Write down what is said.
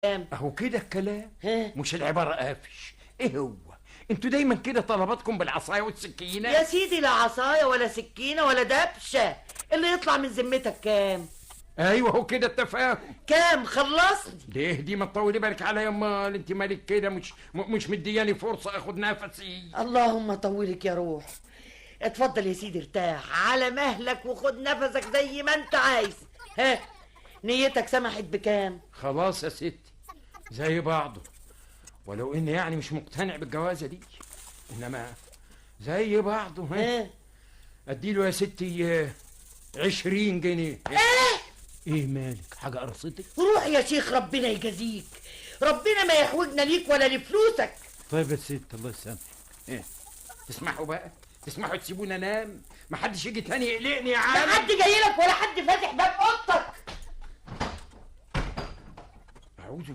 كام؟ اهو كده الكلام. ها؟ مش العبارة قافش. ايه هو انتوا دايما كده طلباتكم بالعصايه والسكينة؟ يا سيدي لا عصاية ولا سكينة ولا دبشه، اللي يطلع من ذمتك كام؟ ايوه هو كده التفاهم. كام؟ خلصني. ليه دي ما تطولي بالك عليا امال؟ انت مالك كده؟ مش مدياني فرصة اخد نفسي. اللهم طولك يا روح. اتفضل يا سيدي، ارتاح على مهلك وخد نفسك زي ما انت عايز. ها، نيتك سمحت بكام؟ خلاص يا ستي زي بعضه، ولو اني يعني مش مقتنع بالجوازه دي، انما زي بعضه. ها، ها؟ اديله يا ستي 20 جنيه. ايه؟ ايه مالك، حاجة قرصتك؟ روح يا شيخ، ربنا يجازيك، ربنا ما يحوجنا ليك ولا لفلوسك. طيب يا ست الله يسامحك. ايه تسمحوا بقى، تسمحوا تسيبونا انام؟ ما حدش يجي تاني يقلقني يا لا عالم. حد جاي لك ولا حد فاتح باب اوضتك. اعوذ